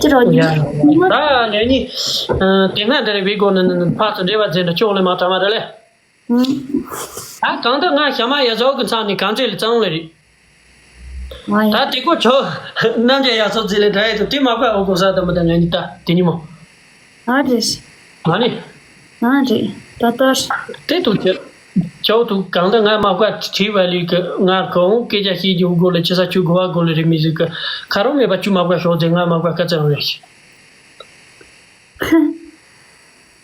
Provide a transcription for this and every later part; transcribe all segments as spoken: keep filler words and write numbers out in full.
ཅི་རོ་ཉི་མ། ད་ངས་ནི་དེ་སྔ་འདྲ་རེ་བའི་སྒོ་ནས་ཕར་ཚུར་འབྲེལ་བ་མཛད་འདྲ་ཅོག་ལེ་མ་དྲ་མ་རེད་ལེ། ད་གང་ལྟར་ང་ཞྭ་དམར་ཡ་ཟོག་གི་མཚམས་ནས་གང་ཚེ་ལ་གཙང་ལེ་རེད། ང་ཡ། ད་དེ་གོ་ཆོ་རྣམ་རྒྱལ་ཡ་ཚོ་ཚེ་ལེ་འདྲ་ཡེ་དུ་དེ་མ་པ་འོ་གོ་ས་དམ་པ་དང་ངས་ནི་ད་དེ་ཉི་མོ། ང་རེད། ང་ནི། ང་རེད། ད་ལྟར། དེ་དུ་ཁྱེད། ཁྱོད་དུ་གང་ལྟར་ང་མ་པ་བྲིས་པ་ལེ་གི་ང་གང་སྐད་ཆ་བཤད་རྒྱུ་དགོས་ལེ་ཅི་ས་ཆུ་དགོ་བ་དགོས་ལེ་རེད་མི་ཟིག་གི་ཁ་རོག་མེད་པ་ཆུ་མ་པ་ཤོག་ཚེ་ང་མ་པ་སྐད་ཆ་རང་རེད།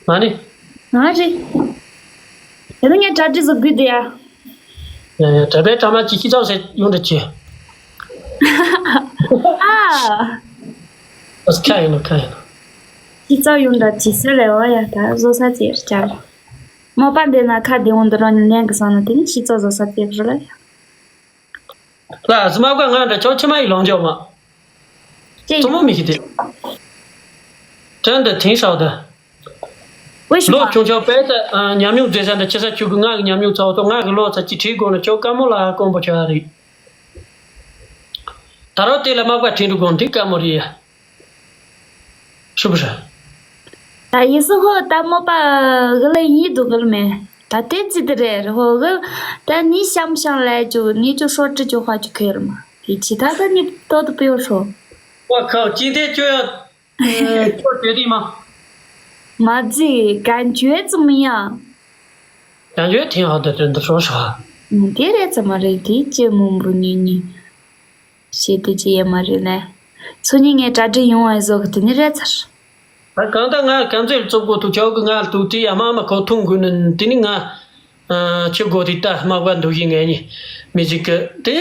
མ་ནི། ང་རེད། དེ་ནི་ངས་གྲ་སྒྲིག་བཟོ་དགོས་དེ་ཡ། ཡ་ཡ་གྲ་པའི་གྲ་མ་ཅི་ཤི་ཚང་ཟེར་ཡོང་འདྲ་ཅི། ཨ། ཨོ་ཁ་ཡིན་ནོ་ཁ་ཡིན་ནོ། ཤི་ཚང་ཡོང་འདྲ་ཅི་ཟེར་ལེ་བ་ཡ་ད་བཟོ་ས་ཅི་རེད་ཅ་ལ། མོ་པ་འདི་ན་ཁ་བདེ་འོང་འདི་རང་ཉིད་ལེན་གི་སོང་ན་དེ་ནི་ཤི་ཚང་བཟོ་ས་ཅི་རེད་ལ་ཡ། ལ་ཟི་མ་བཀའ་ང་འདྲ་ཆོག་ཆི་མ་ཡི་ལོང་འཇོག་མ། ཅི། གཙོ་མོ་མི་ཤི་དེ། དོན་དུ་དེང་སང་དུ། ཝེ་ཤུ་ལོ་མ། ཆུང་ཆུང་དཔེ་ད་ཉམས་མྱོང་མཛད་ས་འདི་ཆེ་ས་ཆུ་གི་ང་གི་ཉམས་མྱོང་ཚ་བོ་ཏོ་ང་གི་ལོ་ཚ་ཅི་ཁྲིའི་སྒོ་ནས་ཁྱོད་དཀའ་མོ་ལ་དཀོན་པོ་ཆགས་རེད། ད་རོ་དེ་ལ་མ་བཀའ་ཁྲིན་དུ་དགོངས་འདི་དཀའ་མོ་རེད་ཡ། ཤུ་བུ་ཧྲ། ད་ཡི་སི་ཧོ་ད་མོ་པ་གི་ལ་ཡིན་དུ་གི་ལ་མེ། ད་དེ་ཙི་དི་རེད་ཧོ་གི། ད་ནི་ཤམ་ཤམ་ལ་ཅུ་ནི་ཅུ་ཧྲོ་ཏྲི་ཅུ་ཧ་ཅུ་ཁེ་ར་མ། དེ་ཅི་ད་ད་ནི་ཏོ་ཏུ་པེའོ་ཧྲོ། ཨོ་ཁ་ཅི་དེ་ཅོ་ཡ། ཨེ་ཁྱོད་བྱེད་དེ་མ། མ་ཛི་གན་ཅུའེ་ཙི་མི་ཡ། གན་ཅུའེ་ཐེན་ཧ་དེ་དེ་འདི་ཧྲོ་ཧྲ། ཨུ་དེ་རེད་ཙི་མ་རེད་དེ་ཅི་མོ་འབུ་ཉི་ཉི། ཤེས་དེ་ཅི་ཡ་མ་རེད་ལེ། ཚོ་ཉི་ངས་གྲ་སྒྲིག་ཡོང་བ་ཟོ་གི་དེ་ནི་རེད་ཚར། ད་གང་ལྟར་ང་གན་ཚོད་བཙུགས་གོ་ཐུག་ཆོག་གི་ང་ལ་ཐུག་དེ་ཡ་མ་མ་ཁོ་ཐུང་དགོས་ནི་དེ་ནི་ང་ཨ་ཆུ་གོ་དེ་ལྟ་མ་བ་འདུག་ཡིན་ངས་ནི་མི་ཟིག་གི་དེ།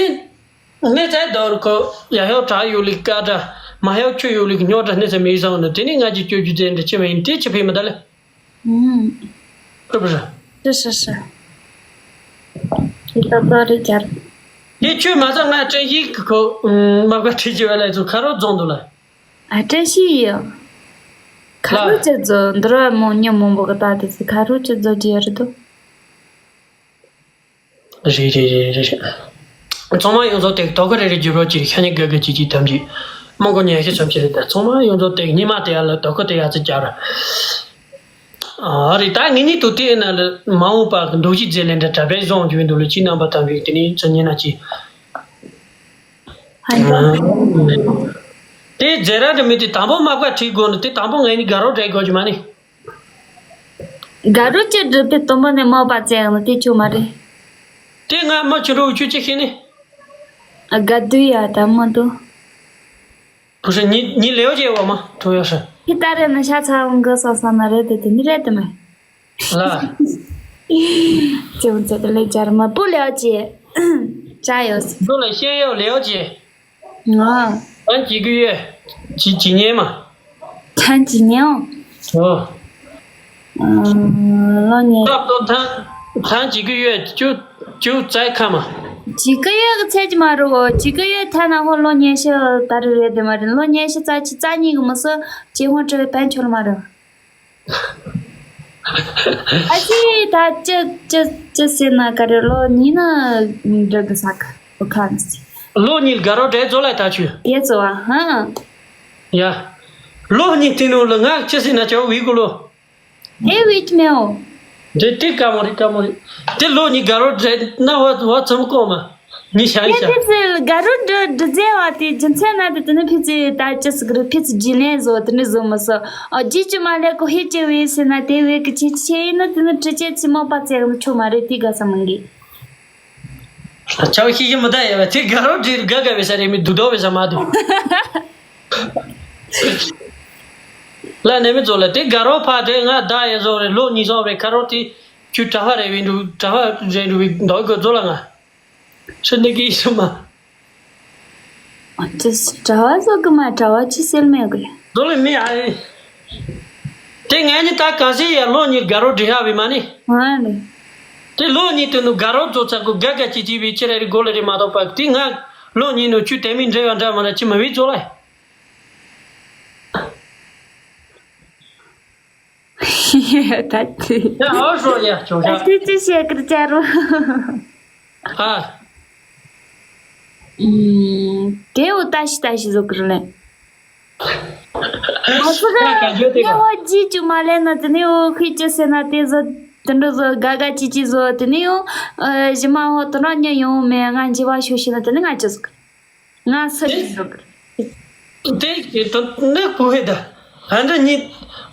ངས་ཚད་དོར་ཁོ་ཡ་ཧོ་གྲག་ཡོད་ལིག་ཀ་འདྲ་མ་ཧོ་ཆུ་ཡོད་ལིག་རྙོག་དྲ་སྣེ་ཚ་མི་བཟང་ནི་དེ་ནི་ང་ཅི་སྐྱོ་རྒྱུ་དེ་འདྲ་ཆེ་མ་ཡིན་དེ་ཆི་ཕི་མི་ད་ལེ། ཨུམ། ཁོ་བུ་ར། ཧྲི་ཧྲི་ཧྲི། དེ་ད་ད་རེ་རྒྱར། དེ་ཆུ་མ་ཚ་ང་བཀྲ་ཤིས་ཁོ་མ་བཀྲ་ཁྲི་ཅི་བ་ལ་ཚུ་ཁ་རོག་རྫོང་དུ་ལ། ཨ་བཀྲ་ཤིས་ཡོད། ཁ་རོག་ཅི་རྫོ་འདི་ར་མོ་ཉ་མོ་འབོ་གི་ད་དེ་ཚུ་ཁ་རོག་ཅི་རྫོ་རྒྱ་རེད་དོ། རེད་རེད་རེད་རེད་རེད། ཚང་མ་ཡོངས་རྫོགས་དེ་དོ་ཁ་རེ་རེ་བརྒྱུད་རོགས་ཀྱི་ཤ་ཉེ་དགའ་དགའ་ཅིག་ཅིག་དམ་ཅིག་མང་གོ་ཉན་ཤི་ཙམ་ཞིག་རེད་ད་ཚང་མ་ཡོངས་རྫོགས་དེ་ཉི་མ་དེ་ཡ་ལ་དོ་ཁ་དེ་ཡ་ཚི་རྒྱབ་ར། ཨ་རེད་ད་ངེད་གཉིས་དུ་དེ་ན་ལ་མ་འོངས་པ་གི་འདུག་ཅི་མཛད་ལེན་འདྲ་གྲ་པས་བཟང་རྒྱུ་འདུག་ལ་ཅི་རྣམ་པ་དམ་པའི་དེ་ནི་ཚ་ཉེ་ན་ཅི། ཧན་ཏོ། དེ་མཛད་ར་འདྲ་མི་དེ་དང་པོ་མ་བཀའ་ཁྲིད་དགོས་ནི་དེ་དང་པོ་ངེད་གཉིས་དགའ་རོགས་འབྲེལ་དགོས་ཀྱི་མ་ནི། དགའ་རོགས་ཀྱི་སྒྲུབ་པའི་སྟོན་པ་ནས་མ་པ་བཙལ་ཡང་དེ་ཆོ་མ་རེད། དེ་ང་མ་ཆུ་འགྲོ་ཆུ་ཅི་ཤེས་ནི། ཨ་དགའ་དུས་ཡ་ད་མ་དུ། བུ་ཧྲི་ཉི་ཉི་ལེའོ་ཅེ་བ་མ་ཐུ་ཡོ་ཧྲི། ཧི་ད་རེ་ན་ཤ་ཚ་འོང་གི་སོ་ས་ན་རེད་དེ་དེ་ནི་རེད་དེ་མ། ལ། ཅེ་འོང་ཚེ་དེ་ལས་ཇར་མ་པུ་ལེའོ་ཅེ། ཅ་ཡོ་སི། འདུ་ལ་ཤེས་ཡོ་ལེའོ་ཅེ། ང་། ཐང་ཅི་གི་ཡོད། ཅི་ཅི་ཉེ་མ། ཐང་ཅི་ཉེ་འོ། ཨོ། ལོ་ཉེ། སྟབས་དོ་ཐང་ཐང་ཅི་གི་ཡོད་ཅུ་ཅུ་ཙའི་ཁ་མ། ཅི་གི་ཡོད་གི་ཚད་ཅི་མ་རུ་འོ་ཅི་གི་ཡོད་ཐ་ན་ཧོ་ལོ་ཉེ་ཤི་ད་རུ་རེད་དེ་མ་རེད་ལོ་ཉེ་ཤི་ཙ་ཅི་ཙ་ཉིད་གི་མི་སོ་ཅི་ཧོ་ཁྲི་བའི་པན་ཆོལ་མ་རུ། ཨ་ཙི་ད་ཅི་ཅི་ཅི་ཟེར་ན་ག་རེ་ལོ་ཉི་ན་འདྲ་གི་ས་ག་ཁ་ནི་སི། ལོ་ཉིན་དགའ་རོགས་འདྲེ་ཛོ་ལ་ད་ཆུ། དེ་ཚོ་བ་ཧ། ཡ། ལོ་ཉིན་དེ་ནང་ལ་ང་ཅི་ཟེར་ན་ཅའོ་བི་གུ་ལོ། ཨེ་བི་ཅི་མེའོ། འདྲེ་དེ་དཀའ་མོ་རེད་དཀའ་མོ་རེད། དེ་ལོ་ཉིན་དགའ་རོགས་འདྲེ་ན་བ་བ་ཚམ་གོ་མ། ཉི་ཤ་ཡི་ཤ། ཕི་ཚི་དགའ་རོགས་འདྲ་འདྲ་མཛད་བ་དེ་རྒྱུ་མཚན་ན་དེ་དེ་ནི་ཕི་ཚི་ད་ཅི་ཟིག་རེད་ཕི་ཚི་རྒྱུ་ལེན་བཟོ་དེ་ནི་བཟོ་མི་སོ། ཨ་རྒྱུ་ཅི་མ་ལས་ཀོ་ཧེ་ཅི་བེ་ཟེར་ན་དེ་བེ་གི་ཆེ་ཆེ་ཡིན་ན་དེ་ནི་ཀྲི་ཅེ་ཚི་མོ་པ་ཙེ་གི་ཆོ་མ་རེད་དེ་དགའ་ས་མང་གི། ཆའོ་ཤི་ཤི་མི་ད་ཡ་བ་དེ་དགའ་རོགས་འདྲེ་དགའ་དགའ་བེ་ས་རེད་མི་དུ་དོ་བེ་ས་མ་དུ། ལ་ནེ་མི་ཚོ་ལ་དེ་དགའ་རོགས་ཕ་དེ་ང་ད་ཡ་བཟོ་རེད་ལོ་ཉི་ཤོ་རེད་ཁ་རོགས་དེ་ཁྱོད་གྲྭ་བ་རེད་བེ་འདུག་གྲྭ་བ་རེད་འདུག་བེ་འདོག་གི་བཟོ་ལ་ང་། ཆུ་ནི་གི་ཤུ་མ། ཨ་ཅི་གྲྭ་བ་བཟོ་གི་མ་གྲྭ་བ་ཆི་སེལ་མེད་གི་རེད། བཟོ་ལ་མི་ཨ་རེད། དེ་ངས་ནི་ད་གང་སྲིད་ཡ་ལོ་གཉིས་དགའ་རོགས་འདྲི་ཧ་བི་མ་ནི། ང་ནི། དེ་ལོ་གཉིས་དུ་ནུ་དགའ་རོགས་བཟོ་ཚ་གུ་དགའ་དགའ་ཅི་ཅི་བི་ཅི་ར་རི་གོ་ལ་རི་མ་གཏོགས་པ་དེ་ང་ལོ་གཉིས་ནུ་ཆུ་དེ་མི་འདྲེ་བ་འདྲ་མ་ན་ཅི་མ་བི་བཟོ་ལ། ད་དེ། ཡ་ཨོ་ཧྲོ་ཡ་ཅོ་ད་ཡ། དེ་ཅི་བཤད་གི་རེད་ཅ་རོ། ཨ། ཨུམ། དེ་འུ་ལྟ་ཞིག་ལྟ་ཞིག་བཟོ་གི་རེད་ལེ། མ་སུ་ག་ད་ག་འཇོག་དེ་ག་ངས་ཧོ་ཇི་ཅུ་མ་ལེན་ན་དེ་ནས་འོ་ཁོས་ཅི་ཟེར་ན་དེ་བཟོ། དེ་འདྲ་བཟོ་དགའ་དགའ་ཅི་ཅི་བཟོ། དེ་ནས་ཡང་ཨ་གཞི་མ་ཧོ་དེ་རང་ཉན་ཡོང་མེད། ང་འཇི་བ་ཤོ་ཤི་ན་དེ་ནས་ང་ཅི་ཟིག་ང་སུ་ཡིན་ཟིག་དེ་དེ་དེ་ནི་ཁོ་ཧེ་ད་ཧན་ད་ཉི་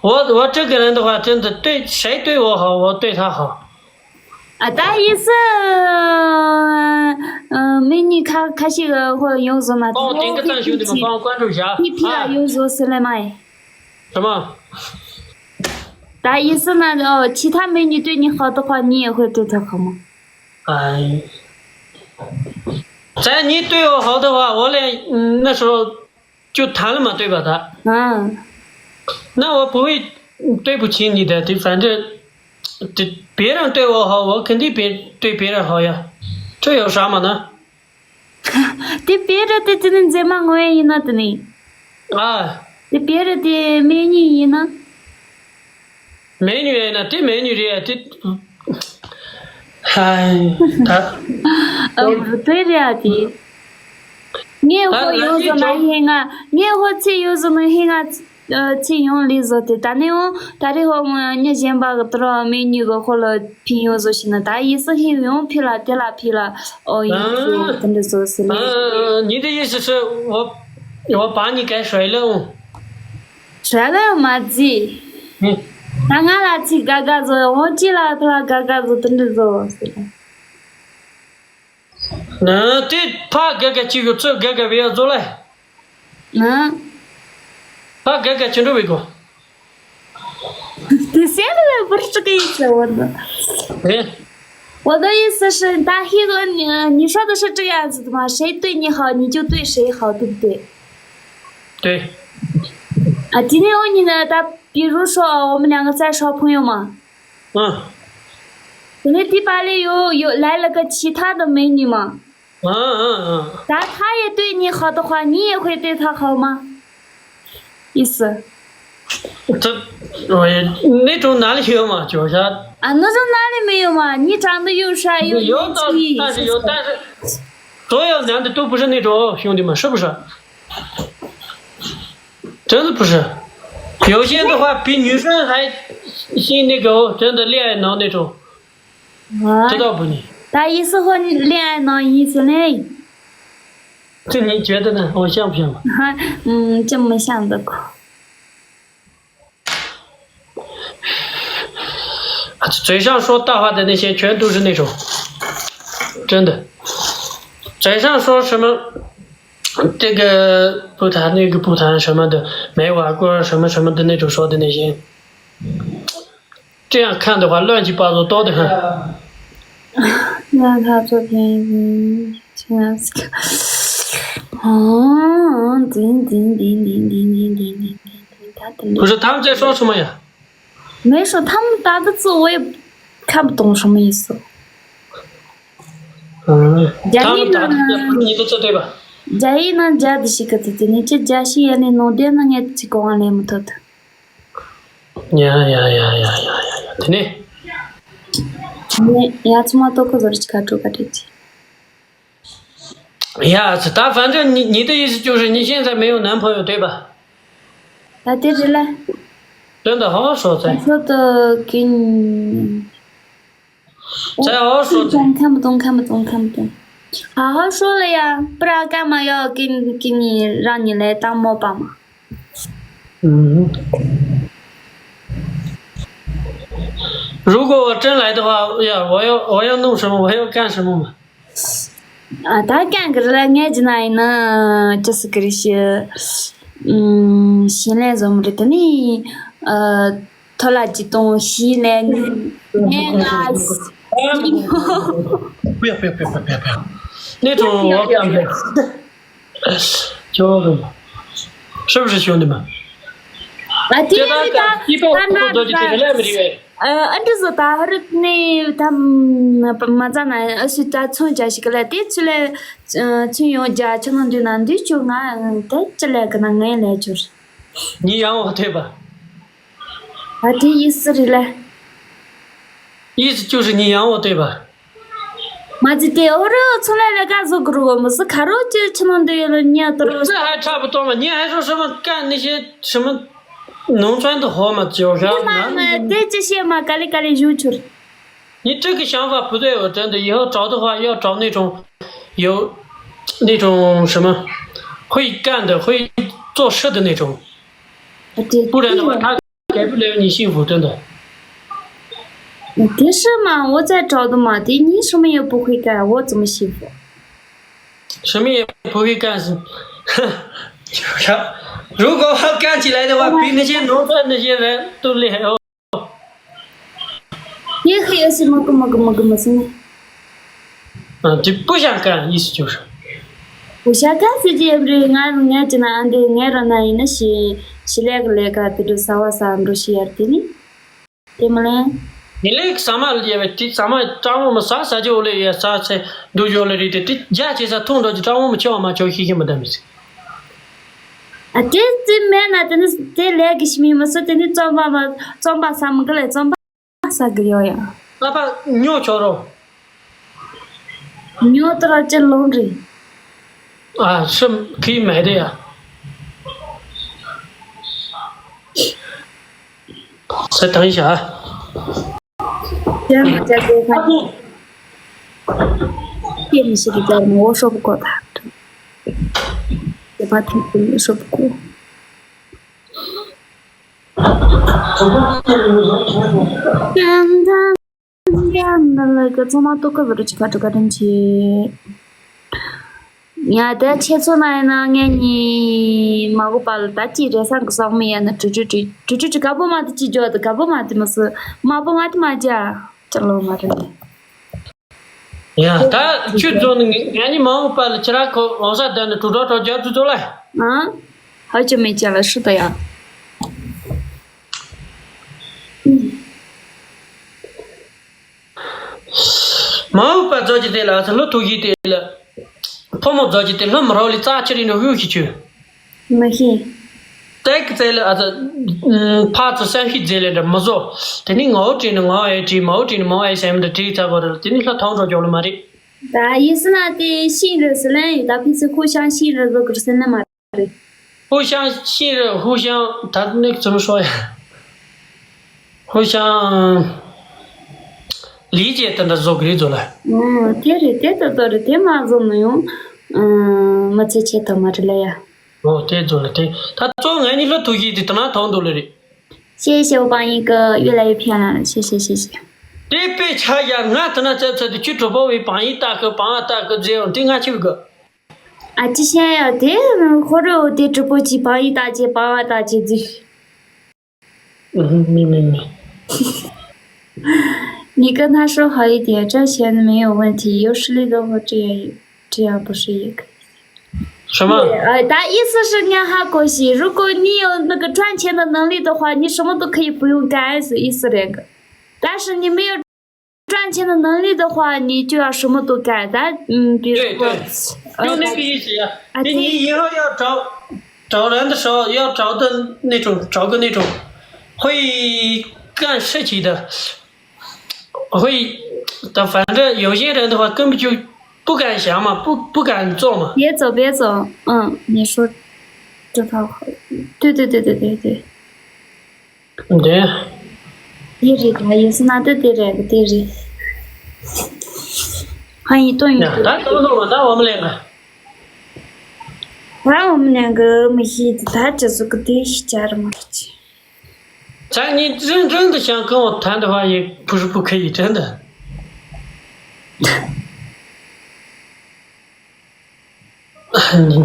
འོ་འོ་ཅི་གི་རན་ད་ཧ་ཅན་ད་ལྟོས་ཞེ་ལྟོས་འོ་ཧ་འོ་ལྟོས་ད་ཧ། ཨ་ད་ཡིན་སི། ཨ་མི་གཉིས་ཁ་ཁ་ཤས་ཀྱི་ཧོ་ཡོང་བཟོ་མ་ཐུབ། ཨོ་དེང་གི་ཙམ་ཞུ་འདི་མ་ཕང་ཀོན་ཀྲུག་བཞག་ཨ། ཡོང་བཟོ་སི་ལེ་མ་ཡིན། 什么？ ད་ཡིན་སི་ན་ཨོ་ཆི་ཐ་མི་གཉིས་ལྟོས་གཉིས་ཧོ་ཏོ་ཧོ་གཉིས་ཡོད་ཧོ་ཏོ་ཐོ་ཁ་མོ། 哎，咱你对我好的话，我连嗯那时候就谈了嘛，对吧？他，啊，那我不会对不起你的，对，反正这别人对我好，我肯定别对别人好呀，这有啥嘛呢？ དེ་བེ་རི་དེ་དེ་ནི་མཛེས་མ་ངོ་ཡ་ཡིན་ན་དེ་ནི། ཨ། དེ་བེ་རི་དེ་མེ་ཉི་ཡིན་ན། 美女 ཡིན་ན་དེ་美女 རེད་དེ། ཧ། ད། ཨ་བུ་དེ་རེད་ཨ་དེ། ངས་ཧོ་ཡོད་ཟོ་ན་ཧེ་ང་། ངས་ཧོ་ཚེ་ཡོད་ཟོ་ན་ཧེ་ང་། ཨ་ཚེ་ཡོང་ལི་ཟོ་དེ་ད་ནི་འོང་ད་རེ་ཧོ་ང་ཉི་གཞན་པ་གི་དུ་ར་མེ་ཉི་གི་ཧོ་ལ་ཕིན་ཡོད་ཟོ་ཤི་ན་ད་ཡིད་སུ་ཧེ་ཡོང་ཕི་ལ་དེ་ལ་ཕི་ལ་ཨོ་ཡིན་ཟོ་དེ་འདྲ་ཟོ་སི་ལེ། 嗯，你的意思是我我把你给甩了哦？ ཧྲ་ལ་མ་ཛི། ད་ང་ལ་ཚིག་དགའ་དགའ་བཟོ། འོ་ཅི་ལ་ཐ་དགའ་དགའ་བཟོ་དེ་འདྲ་བཟོ་ཟེར། ན་དེ་ཕ་དགའ་དགའ་ཅིག་གི་ཚོད་དགའ་དགའ་བའི་བཟོ་ལ། ན། ཕ་དགའ་དགའ་ཅི་འགྲོ་བའི་གོ། དེ་སེམས་ལ་བུར་ཅིག་གི་ཡིག་ཟེར་བ་ན། ཨེ། 我的意思是，大黑和你，你说的是这样子的吗？谁对你好，你就对谁好，对不对？对。啊，今天有你呢，他比如说我们两个再说朋友嘛，嗯。因为第八里有有来了个其他的美女嘛，嗯嗯嗯。然后他也对你好的话，你也会对他好吗？意思。这我也那种哪里有嘛，就是啊，那种哪里没有嘛？你长得又帅又有年轻，但是有，但是所有男的都不是那种兄弟嘛，是不是？ 真的不是，有些的话比女生还信那个，真的恋爱脑那种，知道不你？他意思和你恋爱脑意思嘞？这你觉得呢？我像不像？嗯，这么像的。 嘴上说大话的那些全都是那种，真的。嘴上说什么这个不谈那个不谈什么的，没玩过什么什么的那种说的那些，这样看的话乱七八糟多得很。那他作品，嗯，这样子，哦，顶顶顶顶顶顶顶顶顶顶，他等着。不是，他们在说什么呀？ 没事，他们打的字我也看不懂什么意思。嗯，他们打的字不是你的字对吧？རྒྱ་ཡིག་ནང་རྒྱ་དེ་ཞིག་གི་དེ་དེ་ནས་ཅི་རྒྱ་ཞིག་ཡ་ནས་ནང་དེ་ནང་ངས་ཅི་གོ་བ་ལེན་མི་ཐུབ་ད། ཡ་ཡ་ཡ་ཡ་ཡ་ཡ་ཡ་དེ་ནས། ནས་ཡ་ཚང་མ་ཏོག་ཁོ་ཟོར་ཅི་ཁ་དྲོ་ཁ་དྲོ་ཅི། ཡ་ད་反正你你的意思就是你现在没有男朋友对吧？ ད་དེ་རེད་ལ། 真的好好说噻。 说的给你。 再好好说噻。 看不懂，看不懂，看不懂。好好说了呀，不然干嘛要给你给你让你来当模板嘛？ 嗯，如果我真来的话，呀，我要我要弄什么，我要干什么嘛？ ཨ་ད་ཀྱང་གི་ར་ངས་ཇི་ན་ཡིན་ན་ཅི་སི་ཀི་རི་ཤི་ཨུམ་ཤི་ལེ་ཟོམ་རི་ཏི་ནི་ཨ་ཐོ་ལ་ཅི་ཏོང་ཤི་ལེ་ངས་ང་不要不要不要不要不要不要，那种我干不了。 就是兄弟们，ཨ་དེ་ཡང་ད་ད་ད་ད་ཨ་འདྲ་ཟོ་ད་ཧ་རི་ནི་ད་མ་ཙ་ན་ཨ་སུ་ད་ཚོན་ཅ་ཞིག་ག་ལ་དེ་ཚུ་ལ་ཚུན་ཡོང་རྒྱ་ཆུ་ནང་འདུས་ན་འདུས་ཆུ་ང་དེ་ཅི་ལས་གི་ན་ངས་ལས་ཆུར། 你养我对吧？ ཨ་དེ་ཡིས་སི་རི་ལ། 意思就是你养我对吧？ མ་ཙི་དེ་ཨོ་རོ་ཚོ་ལ་ལ་ཀ་ཟོ་གི་རུ་མི་སི་ཁ་རོ་ཅི་ཆི་ནང་འདུ་ཡོད་ལ་ཉ་དོ་རོ། 这还差不多嘛，你还说什么干那些什么农村的活嘛，就是说 对嘛，男 对，这些嘛，咖哩咖哩就去。你这个想法不对，我真的，以后找的话要找那种有那种什么会干的、会做事的那种，啊，对，不然的话，对。他给不了你幸福，真的。嗯，的是嘛，我在找的嘛，对，你什么也不会干，我怎么幸福？什么也不会干是，如果我干起来的话，比那些农村那些人都厉害哦。 你黑是么个么个么个么是呢？嗯，就不想干，意思就是。不想干是这不是，俺俺今天俺的俺让那人那些，是那个那个，这个啥哇啥，都是要的呢，对么嘞？你那个什么也为这什么张我们啥啥就来也啥才都有了的，这家这啥痛着就张我们叫嘛叫黑黑么的没事。 ཨ། དེ་རྩིས་མེད་ན་དེ་ནི་དེ་ལས་ཀྱི་ཤི་མི་མི་སུ་དེ་ནི་རྩོམ་པ་མ་རྩོམ་པ་ས་མི་གི་ལས་རྩོམ་པ་ས་གི་ཡོད་ཡ། ཨ་ཕ་ཉོ་ཆོག་རོ། ཉོ་དེ་ར་ཅི་ལོང་རེད། ཨ་ཤི་ཁི་མེད་དེ་ཡ། ས་དང་ཡ། ཅན་ཅན་དེ་ཁ། ཡེ་མི་ཤི་གི་ཅར་མོ་ཤོབ་གོ་ད། ཡེ་པ་ཐུག་གི་ཤོབ་གོ། ཡང་ད་ཡང་ད་ལ་གི་ཚང་མ་ཏོག་གི་བུ་རུ་ཅི་ཁ་ཏུ་ཀ་དྲིན་ཆེ། ཡ་ད་ཁྱེད་ཚོ་ན་ཡིན་ན་ངེད་གཉིས་མ་གོ་པ་ལ་ད་ཅི་རེ་ས་གི་སོག་མི་ཡ་ན་ཀྲུ་ཀྲུ་ཀྲུ་ཀྲུ་ཀྲུ་ཀྲུ་ག་པོ་མ་དེ་ཅི་འཇོག་དེ་ག་པོ་མ་དེ་མི་སྲིད་མ་པོ་མ་དེ་མ་རྒྱ་ཅི་ལོ་མ་རེད། ཡ་ད་ཁྱོད་ཚོ་ནི་ངེད་གཉིས་མ་གོ་པ་ལ་ཁྱེད་རང་ཁོ་ལོ་ས་དེ་ནི་ཀྲུ་ཀྲོ་ཀྲོ་རྒྱབ་ཚུལ་ཚོ་ལ། ཨ། ཧ་ཅང་མེད་ཅག་ལ་ཧྲི་ད་ཡ། མ་འོངས་པ་རྫོགས་ཀྱི་དེ་ལ་ཨ་ཚ་ལོ་ཐུག་གི་དེ་ལ། ཕོ་མོ་རྫོགས་ཀྱི་དེ་ལྷམ་རོ་ལི་རྩ་ཆེ་རིང་ནས་ཧུ་ཤི་ཆུ། མ་ཤེས། ཏེག་ཙེ་ལ་ཨ་ཚ། ཕ་ཚོ་བསམ་ཤེས་རྫས་ལས་འདྲ་མི་བཟོ། དེ་ནི་ངའོ་བྲིས་ནི་ངའོ་ཨེ་བྲིས་མའོ་བྲིས་ནི་མའོ་ཨེ་བསམ་འདྲ་བྲིས་ཚར་བ་རེད། དེ་ནི་ལྷ་ཐང་འགྲོ་རྒྱུ་ལ་མ་རེད། ད་ཡིན་སྲིད་ན་དེ་ཤིང་རི་སི་ལན་ཡོད་ད་ཕི་སི་ཁུ་ཤང་ཤིང་རི་བཟོ་གི་རེད་ཟེར་ན་མ་རེད། 互相信任，互相 ད་ནི་怎么说呀？互相理解 དེ་འདྲ་བཟོ་གི་རེད་ཚོ་ལ། ཨོ་དེ་རེད་དེ་ལྟ་ལྟ་རེད་དེ་མ་བཟོ་ན་ཡང་ཨང་མི་ཚེ་ཆེ་ཐོག་མ་རེད་ལ་ཡ། ཨོ་དེ་ཚོ་ལ་དེ་ད་གཙོ་ང་གཉིས་སློབ་ཐུག་གི་དེ་དེ་ན་ཐོང་འདུག་ལ་རེད། 谢谢我榜一哥，越来越漂亮了，谢谢谢谢。 དེ་དཔེ་ཆ་ཡ་ང་དེ་ན་ཚབ་ཚབ་དེ་ཁྱོད་གྲོགས་པོ་བའི་བང་ཡིག་ལྟ་གི་བང་བ་ལྟ་གི་རྫས་ཡོང་དེ་ང་ཁྱོད་གི། ཨ་ཅི་ཤེས་ཡ་དེ་ཧོ་རོ་དེ་གྲོགས་པོ་གྱི་བང་ཡིག་ལྟ་ཅེ་བང་བ་ལྟ་ཅེ་རྫུས། མི་མི་མི། 你跟他说好一点，这些没有问题，有实力的话，这样这样不是也可以？ 什么？呃，他意思是让他过去，如果你有那个赚钱的能力的话，你什么都可以不用干，是意思这个。但是你没有赚钱的能力的话，你就要什么都干。咱嗯，比如说，对对，呃，就那个意思呀。啊，你你以后要找找人的时候，要找的那种，找个那种会干事情的，会，但反正有些人的话根本就不敢想嘛，不不敢做嘛。别走，别走，嗯，你说这套好，对对对对对对。 འདི། དེ་རེད་ད་ཡིན་སྲིད་ན་དེ་དེ་རེད་དེ་རེད། ཧ་ཡིན་སྟོན་ཡོད། ད་ཏོག་ཏོག་མ་ད་འོ་མ་ལེན་ག་ད་འོ་མ་ལེན་གི་མི་ཤེས་དེ་ད་ཅི་ཟིག་གི་དེ་ཤི་ཅར་མ་ཅི། ཚ་ཉིན་ཀྲིན་ཀྲིན་དུ་ཞང་ཀང་བ་ཐན་དུ་ཧ་ཡི་ཕུ་ཧྲི་ཕུ་ཁ་ཡི་ཀྲིན་དུ།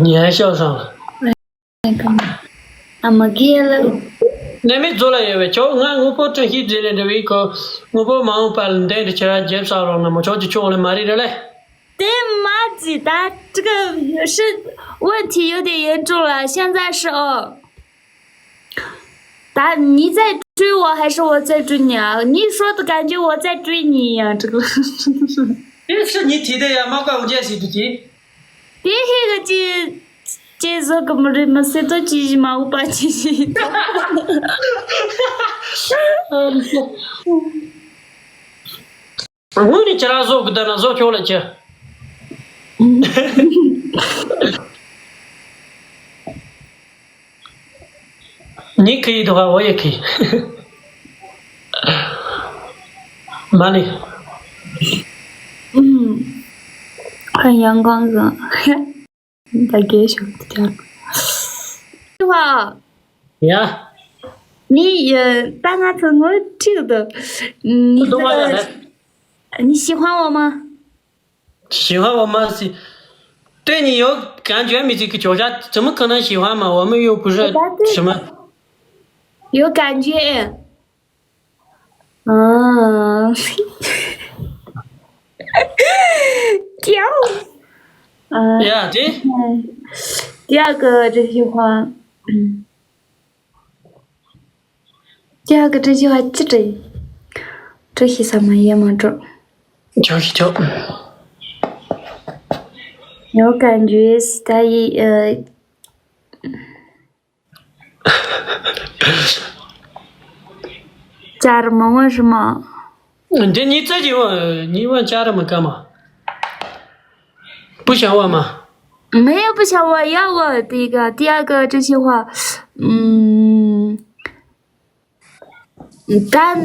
ཉན་ཤོག་སང་། ཨ་མ་གི་ལ། ནད་མེད་རྫོ་ལ་ཡོད་པའི་ཁྱོད་ང་དངོས་པོ་བཀྲ་ཤིས་རྫས་ལས་འདྲ་བའི་ཁོ་དངོས་པོ་མ་འོངས་པ་ལ་འདས་འདྲ་ཁྱེད་རང་རྒྱབ་ས་རོགས་ན་མོ་ཁྱོད་ཀྱི་ཁྱོད་ལ་མ་རེད་རེད་ལེ། 对吗？子弹这个是问题有点严重了，现在是哦。打你在追我还是我在追你啊？你说的感觉我在追你一样，这个。这是你提的呀，猫怪物见习的题。 དེ་ཧེ་གི་ཅི་ཅི་བཟོ་གི་མི་རེད་མི་སེ་ཏོ་ཅི་ཞིག་མ་འུ་པ་ཅི་ཞིག་ད། དངོས་ནས་ཁྱེད་རང་བཟོ་གི་ད་ན་བཟོ་ཆོག་ལ་ཅི། 你可以的话，我也可以。马里，嗯，很阳光的，大概是这样。对吧？呀，你也大家怎么听的？你这东方人个，来，你喜欢我吗？喜欢我吗？是，对你有感觉没？这个脚下怎么可能喜欢嘛？我们又不是什么。有感觉。嗯，掉。嗯，呀，对，第二个这句话，嗯，第二个这句话记着，这些什么也没着。就是就，有感觉是在一呃。 家人们为什么？嗯，这你自己问，你问家人们干嘛？不想问吗？没有不想问，要问第一个，第二个这句话，嗯，但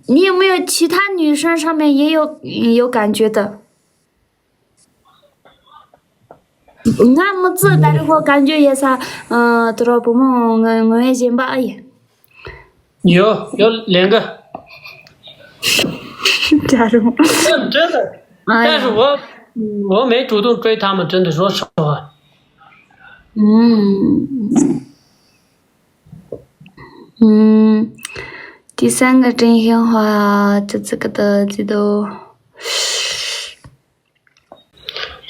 你有没有其他女生上面也有有感觉的？ ང་མི་ཚོ་ད་རེས་ཁོ་ག་འཇོ་ཡེ་ས། ཨ། དུ་རོ་བུ་མོ་ངོ་ངོ་བོ་གཞན་པ་ཨ་ཡེ། 有有两个，假如真的，哎呀但是我我没主动追他们，真的说实话。嗯嗯，第三个真心话，这这个的这都。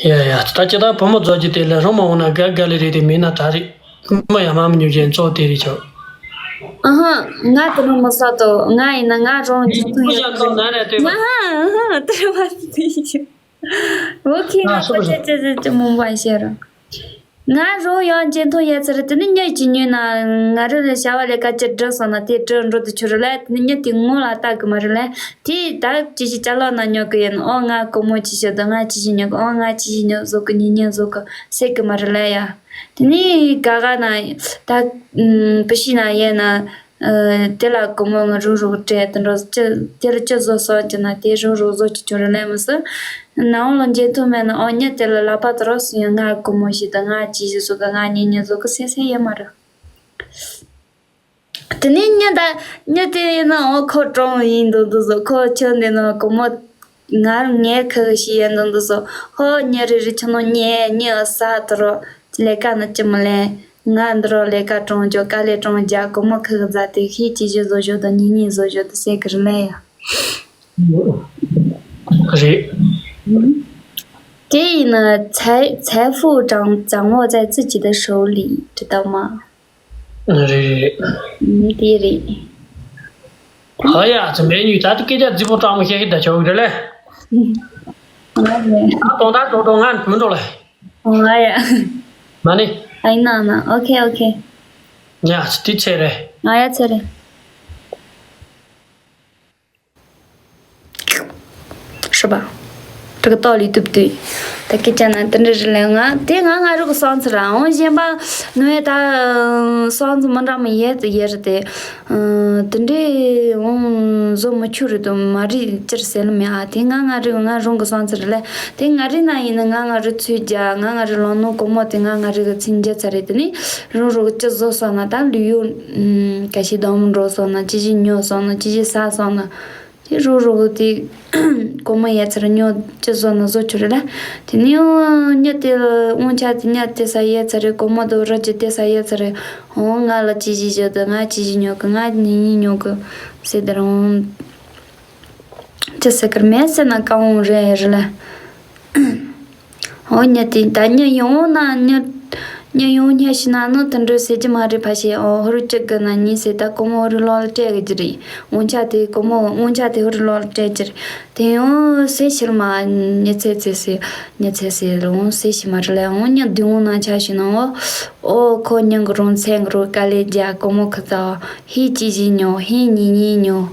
ཡ་ཡ། ད་ཅི་ད་བུ་མོ་རྫོགས་ཀྱི་དེ་ལས་རང་མ་འོང་ན་དགའ་དགའ་ལེ་རེད། དེ་མིན་ན་ད་རེད། མ་ཡ་མ་མི་ཉུ་ཅན་ཙོག་དེ་རེད་ཆོག་ཨ་ཧ། ང་དེ་མོ་མི་ས་དོ། ང་ཡིན་ན་ང་རང་འཇོན་ཐུང་ཡོད། ཀུ་ཤ་ཁང་ནང་ནས་ལྟོས་པ། ཨ་ཧ་ཨ་ཧ། དེ་མ་དེ་ཡིན། ཨོ་ཁེ། ང་ཁོ་ཅི་ཅི་ཅི་ཅི་མོ་བ་ཤེས་ར། ང་རང་ཡང་འཇོན་ཐུང་ཡོད་ཚར། དེ་ནི་མྱི་གཅིག་ཉོས་ན་ང་རང་ལ་བྱ་བ་ལས་ཀ་ཅི་འགྲུབ་སོང་ན་དེ་འགྲུབ་འགྲོ་དུ་ཆུ་རུ་ལས། དེ་ནི་མྱི་དེ་ངོ་ལ་ལྟ་གི་མ་རུ་ལས། དེ་ད་ཅི་ཞིག་ཅ་ལག་ན་ཉོ་གི་ཡིན། ཨོ་ང་ཀོ་མོ་ཅི་ཞོ་དང་ང་ཅི་ཞིག་ཉོ་གི། ཨོ་ང་ཅི་ཞིག་ཉོ་བཟོ་གི། ཉིན་ཉིན་བཟོ་གི་ཟེར་གི་མ་རུ་ལས་ཡ། དེ་ནི་ག་ག་ན་ད་བུ་ཤི་ན་ཡེ་ན། དེ་ལ་ཀོ་མོ་ང་རུ་རུ་སྤྲད་དེ་འགྲོ་ཅི། དེ་ལ་ཅི་བཟོ་སོང་ཅི་ན་དེ་རུ་རུ་བཟོ་ཅི་ཆུ་རུ་ལས་མི་སི། ན་འོང་ལ་འཇོན་ཐུང་མེད་ན། ཨོ་ཉི་དེ་ལ་ལ་པ་དུ་རོ་སུ་ཡང་ང་ཀོ་མོ་ཞིག་དང་ང་ཅི་ཞིག་བཟོ་གི། ང་ཉིན་ཉིན་བཟོ་གི་ཟེར་ཟེར་ཡེ་མ་རུ། དེ་ནས་མྱི་ད་མྱི་དེ་ཡིན་ན་འོ་ཁོ་གྲོངས་ཡིན་འདུག་འདུག་ཟོ། ཁོ་ཁྱོད་འདི་ན་ཀོ་མོ་ང་ངའི་ཁུ་ཞིག་ཡིན་འདུག་འདུག་ཟོ། ཧོ་མྱི་རེ་རེ་ཁྱོད་ནོ་མྱི་མྱི་ཨ་ས་དུ་རོ་ལས་ཀ་ན་ཅི་མི་ལས། ང་འདི་རོ་ལས་ཀ་གྲོངས་ཇོ། དཀའ་ལས་གྲོངས་ཇ། ཀོ་མོ་ཁུ་གི་རྫ་དེ་ཤི་ཅི་ཞིག་བཟོ་ཞོ་དང་ཉིན་ཉིན་བཟོ་ཞོ་དང་ཟེར་གི་རུ་ལས་ཡ། རེད། དེ་ཡིན་ན་财财富掌掌握在自己的手里，知道吗？ རེད་རེད་རེད། ཨུམ། དེ་རེད། ཧ་ཡ། ཚེ་མེད་ཉུས་ད་དུ་སྐད་ཆ་རྫིག་པོ་སྤྲང་མོ་བཤད་ཤེས་ད་ཆོག་གི་རེད་ལེ། ང་རེད། ད་དོན་དག་ཏོག་ཏོག་ང་བུད་འགྲོ་ལེ། ང་ཡ། མ་ནི། ཨ་ཡིན་ན་ན། ཨོ་ཁེ་ཨོ་ཁེ། ཡ་དེ་ཚེ་རེད། ང་ཡ་ཚེ་རེད། 是吧？这个道理对不对？ད་སྐད་ཆ་ན་དེ་འདྲ་རེད་ལེ། ང་དེ་ང་ང་རུ་གི་སང་ཚེ་ར་འོང་གཞན་པ་ནོའི་ད་སང་ཚེ་མི་འདྲ་མི་ཡེ་ཡེ་རེད་དེ། དེ་འདྲའི་འོང་བཟོ་མི་ཆུ་རེད་དོ་མ་རེད་ཅིར་ཟེར་ལ་མེད་ཨ། དེ་ང་ང་རུ་ང་རང་གི་སང་ཚེ་རེད་ལེ། དེ་ང་རེ་ན་ཡིན་ན་ང་ང་རུ་ཚུལ་རྒྱ། ང་ང་རུ་ལོང་ནོ་ཀོ་མོ་དེ་ང་ང་རུ་གི་ཚིན་རྒྱ་ཚ་རེད། དེ་ནི་རང་རུ་གི་ཅི་བཟོ་སོང་ན་ད་ལུས་ཡོད་ག་ཤི་དམ་འགྲོ་སོང་ན་ཅི་ཞིག་ཉོ་སོང་ན་ཅི་ཞིག་ཟ་སོང་ན། དེ་རུ་རུ་དེ་ཀོ་མོ་ཡ་ཚར་ཉོ་ཅི་བཟོ་ན་བཟོ་ཆོག་རེད་ལ། དེ་ནི་ཨོ་ཉ་དེ་ལ་དབང་ཆ་དེ་ཉ་དེ་ས་ཡ་ཚར་རེད། ཀོ་མོ་དེ་ར་ཅི་དེ་ས་ཡ་ཚར་རེད། ཨོ་ང་ལ་ཅི་ཞིག་བཞོ་དང་ང་ཅི་ཞིག་ཉོ་གི། ང་ནི་ཉི་ཉོ་གི་ཟེར་དེ་རང་ཅི་ཟེར་གི་མེད་ཟེར་ན་ཀ་འོང་རེད་རེད་ལ། ཨོ་ཉ་དེ་ད་ཉ་ཡོང་ན་ཉ་ཉ་ཡོང་ཉ་ཤི་ན་ནི་དེ་འདྲ་ཟེར་གྱི་མ་རེད། ཕ་ཤེས། ཨོ་ཧོར་སྐྱི་གི་ན་ཉི་ཟེར་ད་ཀོ་མོ་ཧོར་ལོ་ལ་སྤྲད་གི་ཅི་རེད། འོང་ཆ་དེ་ཀོ་མོ་འོང་ཆ་དེ་ཧོར་ལོ་ལ་སྤྲད་ཅི་རེད། དེ་ཡང་ཟེར་ཕྱིར་མ་ཉི་ཚེ་ཚེ་ཟེར་ཉི་ཚེ་ཟེར་རུང་ཟེར་ཤི་མ་རེད་ལ། འོང་ཉ་དེ་འོང་ན་ཆ་ཤི་ན་ཨོ་ཨོ་ཁོ་ཉིན་གི་རུང་ཚེ་གི་རུང་དཀའ་ལས་རྒྱ་ཀོ་མོ་ཁི་ཙ་ཧི་ཅི་ཞིག་ཉོ་ཧི་ཉི་ཉི་ཉོ།